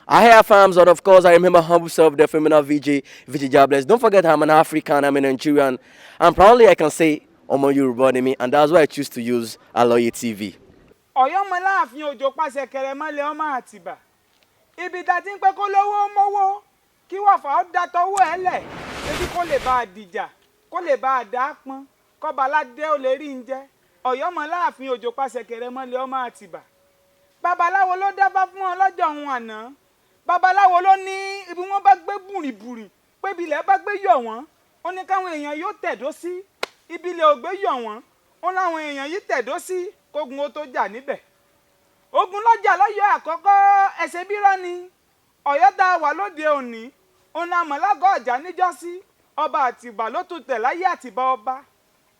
I have farms, and of course, I remember humble self, the phenomenal VJ, VJ Jobless. Don't forget, I'm an African, I'm a Nigerian, and proudly I can say, Ọmọ Yorùbá ni mí, and that's why I choose to use Aloye TV. Ọ̀yọ́ mọ láàfin Òjò pàṣẹ kẹrẹmọ́lẹ̀ ọmọ Àtìbà, ibi tá a ti ń pẹ́ kó lówó mówó kí wàfà ó da tọwọ́ ẹ lẹ̀ ebi kó lè bá a dìjà, kó lè bá a dà á pọn, kọ́ba aládé ó lè rí ń jẹ́. Ọ̀yọ́ mọ láàfin Òjò pàṣẹ kẹrẹmọ́lẹ̀ ọmọ Àtìbà. Babaláwo ló dábàá fún ọ lọ́jọ́ òun àná. Babaláwo ló ní ibi wọ́n bá gbé bùrìbùrì pé ibi ilẹ̀ bá gbé yọ̀ wọ́n, ó ní káwọn èèyàn yóò tẹ̀dó sí ibi ilẹ̀ ò gbé yọ̀ wọ́n. Ó láwọn èèyàn yìí tẹ̀dó sí kógun ó tó jà níbẹ̀. Ogun lọ́jà lọ́yọ̀ àkọ́kọ́ ẹsẹ̀ bírọ́ ni Ọ̀yọ́ tá a wà lóde òní. Òun la mọ̀ lágọ̀ọ́ ọ̀jà níjọ́sí. Ọba Àtìbà ló tún tẹ̀ láyé Àtìbà. Ọba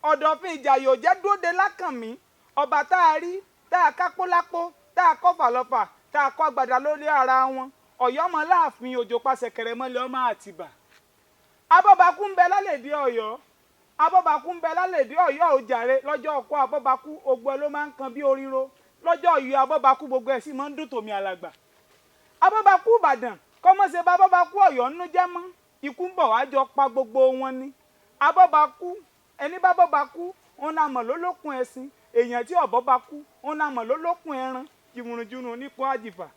Ọ̀dọ̀fin Ìjàyè ò jẹ́ dúró de Lákànmí. Ọba tá a rí tá a kápó lápó, tá a kọ́ fàlọ́fà, tá a kọ́ gbàdá lórí ara wọn. Ọ̀yọ́ mọ láàfin Òjò pàṣẹ kẹrẹmọ́lẹ̀ ọmọ Àtìbà. Abọ́bakú ń bẹ lálẹ́dí Ọ̀yọ́. Abọ́bakú ń bẹ lálẹ́dí Ọ̀yọ́ òjàre. Lọ́jọ́ ọkọ abọ́bakú, ogbó ẹ ló máa ń kan bí oríro. Lọ́jọ́ Ọ̀yọ́ abọ́bakú, gbogbo ẹ̀ sì máa ń dùn tòmí alàgbà. Abọ́bakú Ìbàdàn kọ́mọ́sẹ̀ bá abọ́bakú Ọ̀yọ́ nínú jẹ́ mọ́. Ikú ń bọ̀ wá jọ pa gbogbo wọn ni. Abọ́bakú ẹni bá bọ́bakú òun la mọ̀ lólókun ẹ̀sìn. Èèyàn tí ọ̀bọ bá kú, òun la mọ̀ lólókun ẹran jìmùrùnjùrùn nípò àjìfà.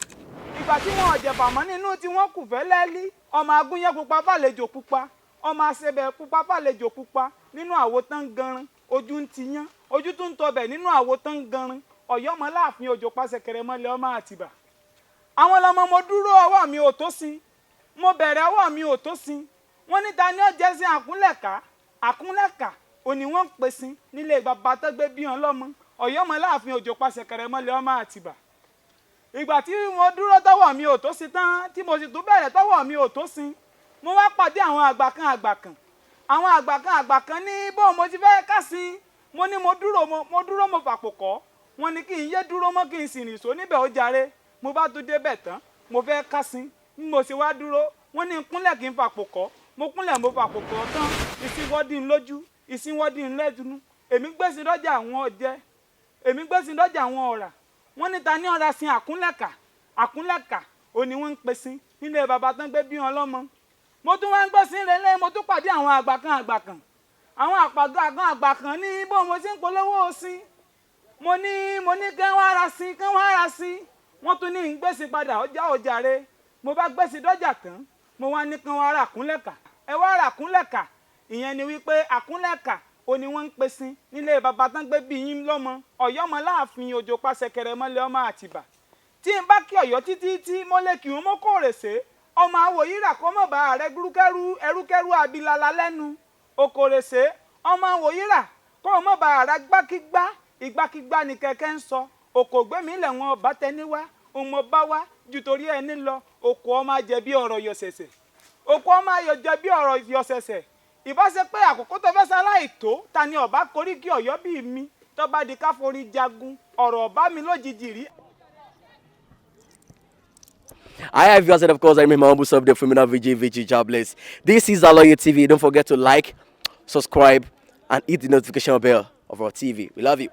Ìgbà tí wọn ọ̀jẹ̀fà mọ́ nínú tí wọ́n kù fẹ́ lẹ́lí. Ọmọ agúnyẹ́ pupa fàlejò pupa, ọmọ asebẹ̀ pupa fàlejò pupa nínú àwo tán ganran. Ojú ń tiyán, ojú tún ń tọbẹ̀ nínú àwo tán ganran. Ọ̀yọ́ mọ láàfin Òjò pàṣẹ kẹrẹmọ́lẹ̀ ọmọ Àtìbà. Àwọn lọmọ mo dúró, ọwọ́ mi ò tó sin. Mo bẹ̀rẹ̀, ọwọ́ mi ò tó sin. Wọ́n ní ta ni ó jẹ́ sí àkúnlẹ̀ká? Àkúnlẹ̀ká òní wọ́n ń pè sí nílé bàbá tó gbé bí wọn lọ́mọ. Ọ̀yọ́ mọ láàfin Òjò pàṣẹ kẹrẹmọ́lẹ̀ ọmọ Àtìbà. Ìgbà tí mo dúró, tọwọ́ mi ò tó sí tán, tí mo sì tún bẹ̀rẹ̀, tọwọ́ mi ò tó sí, mo wá pàdé àwọn àgbà kan àgbà kan. Àwọn àgbà kan àgbà kan ní bó mo ti fẹ́ ká sí. Mo ní mo dúró, mo dúró, mo fàpò kọ́. Wọ́n ní kí n yé dúró mọ́, kí n sì rìn só níbẹ̀ ó jàre. Mo bá tún débẹ̀ tán, mo fẹ́ ká sí. Bí mo ṣe wá dúró, wọ́n ní n kúnlẹ̀ kí n fàpò kọ́. Mo kúnlẹ̀, mo fàpò kọ́ tán, ìsínwọ́dín lójú, ìsínwọ́dín lẹ́dùnú. Èmi gbèsè lọ́jà àwọn ọ̀jẹ́, èmi gbèsè lọ́jà àwọn ọ̀rà. Wọ́n ní ta ní ọ̀rà sin àkúnlẹ̀kà? Àkúnlẹ̀kà òní wọ́n ń pè sí nílé bàbá tán gbé bí wọn lọ́mọ. Mo tún wá ń gbèsè relé, mo tún pàdé àwọn àgbà kan àgbà kan. Àwọn àgbà kan àgbà kan ní bó mo ti ń polówó sí. Mo ní kí wọ́n ara sí, kí wọ́n ara sí. Wọ́n tún ní ń gbèsè padà ọjà ọjàre. Mo bá gbèsè dọ́jà tán, mo wá ní kí wọ́n ara àkúnlẹ̀kà. Ẹ wá ara àkúnlẹ̀kà. Ìyẹn ni wípé àkúnlẹ̀kà òní wọ́n ń pè sí nílé bàbá tán gbé bí yín lọ́mọ. Ọ̀yọ́ mọ láàfin Òjò pàṣẹ kẹrẹmọ́lẹ̀ ọmọ Àtìbà. Tí n bá kí Ọ̀yọ́ títí tí mo lè kí wọn mọ́ kórèsé ọmọ àwòyíra kó mọ̀ bá rẹ gúrúkẹ́rú ẹrúkẹ́rú abilala lẹ́nu òkòrèsé. Ọmọ àwòyíra kó mọ̀ bá rẹ gbákígbá ìgbàkígbá ni kẹ̀kẹ́ ń sọ òkò gbẹ̀mí lẹ̀wọ̀n ọba tẹni wá òun mo bá wá ju torí ẹni lọ. Òkò ọmọ ajẹbí ọ̀rọ̀ yọ̀sẹ̀sẹ̀, òkò ọmọ ayọ̀jẹbí ọ̀rọ̀ yọ̀sẹ̀sẹ̀. Ìbá ṣe pé àkókò tó fẹ́ sáláì tó ta ni ọba koríki Ọ̀yọ́ bíi mi tó bá di káforí jagun ọ̀rọ̀ ọba mi lójijì rí. I have yours, and of course, I remain my humble self, the phenomenal VJ, VJ Jobless. This is Aloye TV. Don't forget to like, subscribe, and hit the notification bell of our TV. We love you.